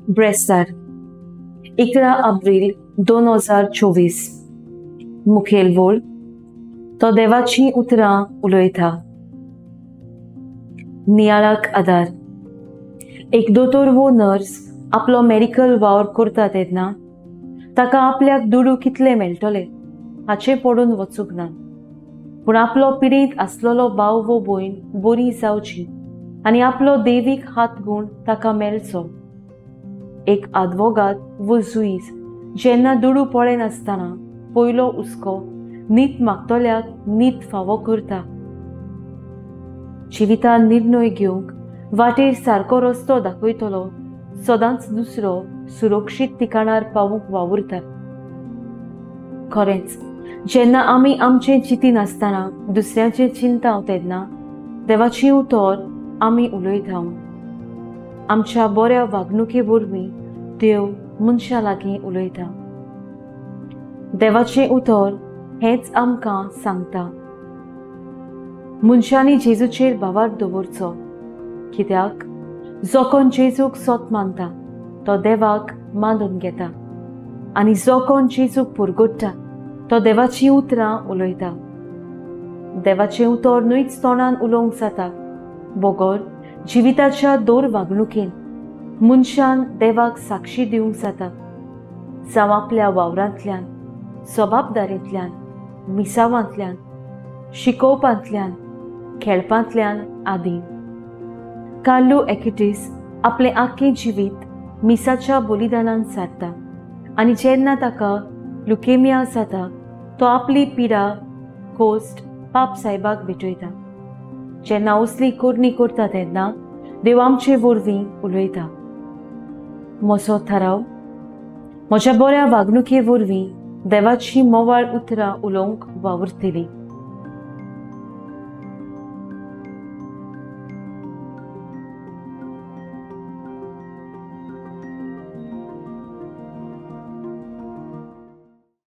ब्रेस्तार 11 एप्रिल 2024. मुखेल वोळ तो देवाची उतरां उलयता. नियाळाक आदार. एक दोतोर वो नर्स आपलो मेडिकल वावर करता तेन्ना ताका आपल्याक दुडू कितले मेळटले हाचें पडून वचूंक ना, पूण आपलो पिडीत आसलेलो भाव वो भयण बरी जावची आनी आपलो देवीक हातगुण ताका मेळचो. एक आदवोगाद वो जुईज जेन्ना दुडू पळयनासतना पयलो हुस्को नीत मागतल्याक नीत फावो करता. जिवितान निर्णय घेवंक वाटेर सारको रस्तो दाखयतलो सदांच दुसरो सुरक्षीत ठिकाणार पावूंक वावुरता. खरेंच जेन्ना आमी आमचें चिंतिनासतना दुसऱ्याचें चिंताव तेन्ना देवाची उतर आमी उलयता. आमच्या बऱ्या वागणुके वरवीं देव मनशां लागीं उलयता. देवाचें उतर हेंच आमकां सांगता. मनशांनी जेजूचेर भावार्थ दवरचो, कित्याक जो कोण जेजूक सोत मानता तो देवाक मानून घेता आनी जो कोण जेजूक पुरगोडटा तो देवाचीं उतरां उलयता. देवाचें उतर न्हयच तोंडान उलोवंक जाता, बगर जिविताच्या दर वागणुकेन मनशान देवाक साक्षी दिवंक जाता. जावं आपल्या वावरांतल्यान, जबाबदारींतल्यान, मिसावांतल्यान, शिकोवपांतल्यान, खेळपांतल्यान आदी. कार्लो एक्युटीस आपलें आख्खें जिवीत मिसाच्या बलिदानान सारता आनी जेन्ना ताका लुकेमिया जाता तो आपली पिडा कोस्ट पाप साहेबाक भेटयता. जेन्ना असली करणी करता तेन्ना देव आमचे वरवीं उलयता. म्हजो थाराव, म्हज्या बऱ्या वागणुके वरवीं देवाची मोवाळ उतरां उलोवंक वावुरतली.